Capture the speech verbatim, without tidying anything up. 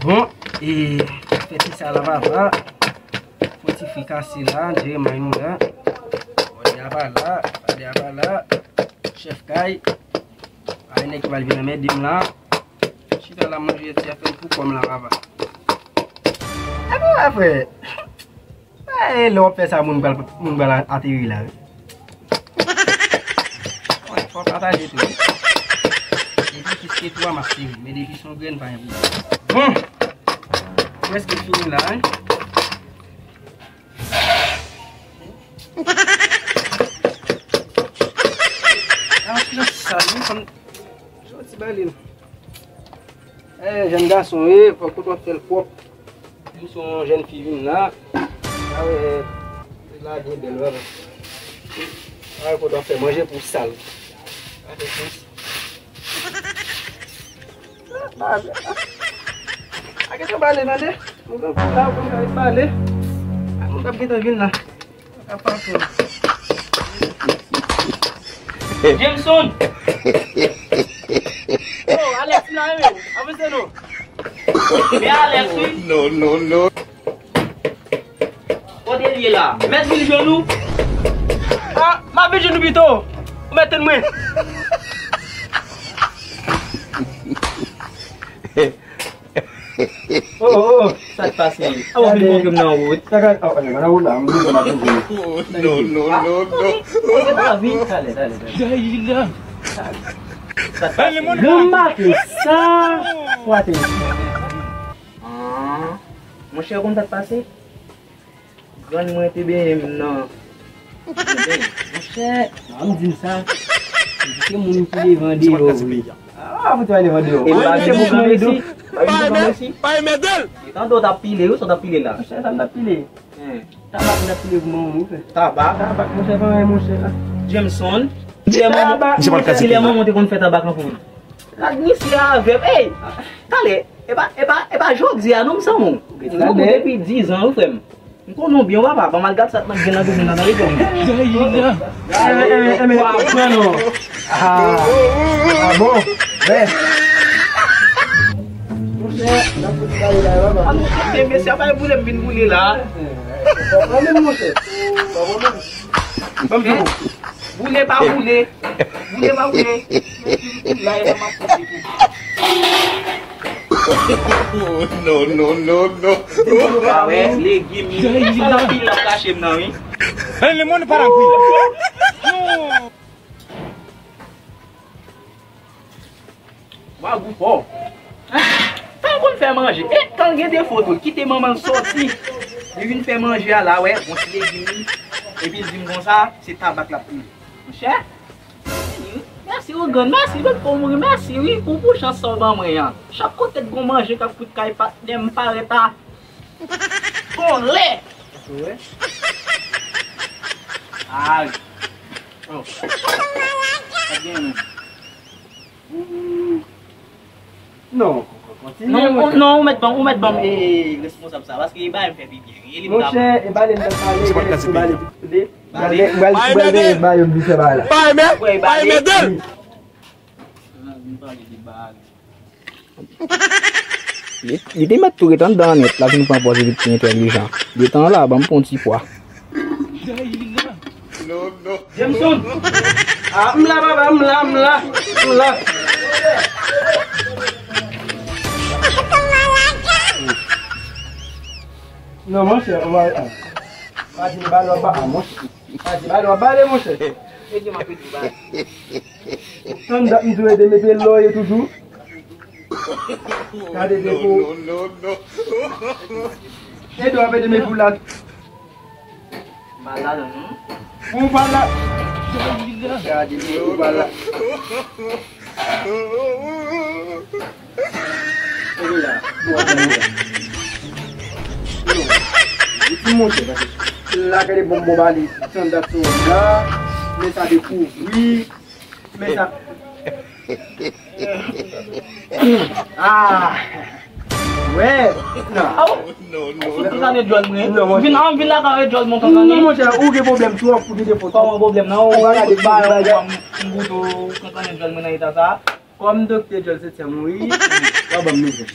Bon, e fè ti sa la papa. Fon ti frikase la, Jeremay nou la. Bòdè a pa la, bòdè a pa la. Chèf kay. Ay nèg ki pral vin anmède m la. Chita la manje ti afè m pou kò m la papa. E pa vre frè. E lè w ap fè sa moun pral moun pral ateri la wi. Fò w pataje tou wi. Depi kis ke tou a m ap sere men depi se yon grenn pa gen pwoblèm. Bon. Prèske fini la wi. Ah, ti sal wi fanm. Jodi bale l. Eh, jèn gason wi, fòk ou t ap fè l pwòp. Depi se yon jèn fi vin la, sa wè, lage bèl wè. Sa wè kote w ap fè manje pou sal. Sa fè sans. A gen tan bale tande. Mwen konn la, mwen konn bale. A moun k ap gentan vin la. Jameson! Oh, Alex la, men. Avanse non. Men Alex, wi. Non, non, non. Kote l ye la? Mèt vin jwenn ou? Ah, m ap vin jwenn ou pito. Ou mèt tann mwen. Oh, oh, oh, sa k pase? A w ap vin montre m nan wout. Sa ka, oh, nan wout la, m bezwen m ap vin. Oh, non, non, non, non. Talè, talè, talè. Sa k pase? Granm maten sa, waten. Ah, monchè, ou konn sa k pase? Grann mwen te benyen m nan. Monchè, an m di n sa. Se moun ki devan deyò vre. Ah, pou travay devan deyò. E m pa gen pou granmesi. Pa gen pou granmesi. Pa enmède l. E tande w t ap pile wi, sa w t ap pile la. Monchè, sa m t ap pile. Tabak m t ap pile pou manman m wi frè. Tabak? Tabak, monchè, pa anyen, monchè. Jameson. Tabak, monchè. Kilè manman w te konn fè tabak lan pou ou? Lad misye avè m. Ey! Talè, e pa, e pa, e pa jodi a non, m sanwont. Ou gen depi diz an wi, frè m. M konnen w byen wi papa, ban m al gad sa k nan gen nan kouzin nan, tande frè m. Eh, eh, eh, men, pran non. Ah, ah bon? Monchè, n ap fouti kale la, papa. Ann kite mesye, apa e boule m vin boule la. Papa menm, monchè. Papa menm. Ban m di w. Boule pa boule. Boule pa boule. La e sa m ap pote tou. Oh, non, non, non, non. Sa wè, legim wi. Sa la pil la kache m nan wi. Hey, le monde parle en couille. Wa gou fò. Fè l konn fè manje. E tan gen defo tou. L kite manman l sòti. Li vin fè manje a la, wè. Bon ti legim li. Epi l di m konsa, se tabak l ap pile. Monchè. Mèsi, Ogann. Mèsi, lòt fwa w mouri. Mèsi, wi, pou, pou chans sa w ban mwen an. Chak kote k gon manje k ap kout kay patnè m parèt a. Gon lè. Ay. Oh. Sa gen menm. Non, kontinye, non, monchè. Non, ou mèt ban m, ou mèt ban m, e, responsab sa, paske e bagay m fè pi byen, wi. E li m ta pran. Monchè, e bale m t ap pale, e bale m pale. Bale, bale, bale, bale, bale, bale, bale. Pa enmède l! Pa enmède l! Li, li te mèt tou ret anndan an nèt, l ap vin pran pòz li pi entèlijan. Gentan la, ban m pran yon ti pwa. Jameson! Ah, m la, papa, m la, m la, m la. Non, monchè, ou va, ah. Pa di m bale w ap ba-, ah, monchè. Pa di bale w ap bale, monchè. Ede m ap ede w bale. Tann dat m tou ede mete lòye toujou. Gade depo. Non, non, non, non. Ede w ap ede m pou la. Malad, non? Pou pa la. Gade depo pa la. Ede la. Pou la. Ti monte, paske la gade bon bon bale. Tann dat tou la. Men sa dekouvri. Men sa. Ah! Wè! Non. Aw! Ou fout kankannen djòl mwen. Non, monchè. Vin, an, vin la kankannen djòl mwen, kankannen. Non, monchè, ou gen pwoblèm twòp, ou gen defo twòp. Kòman pwoblèm nan? Ou pa gade bagay, m goudo kankannen djòl mwen nan eta sa. Kòm doktè djòl sèt sa mouri, w a ban m nouvèl.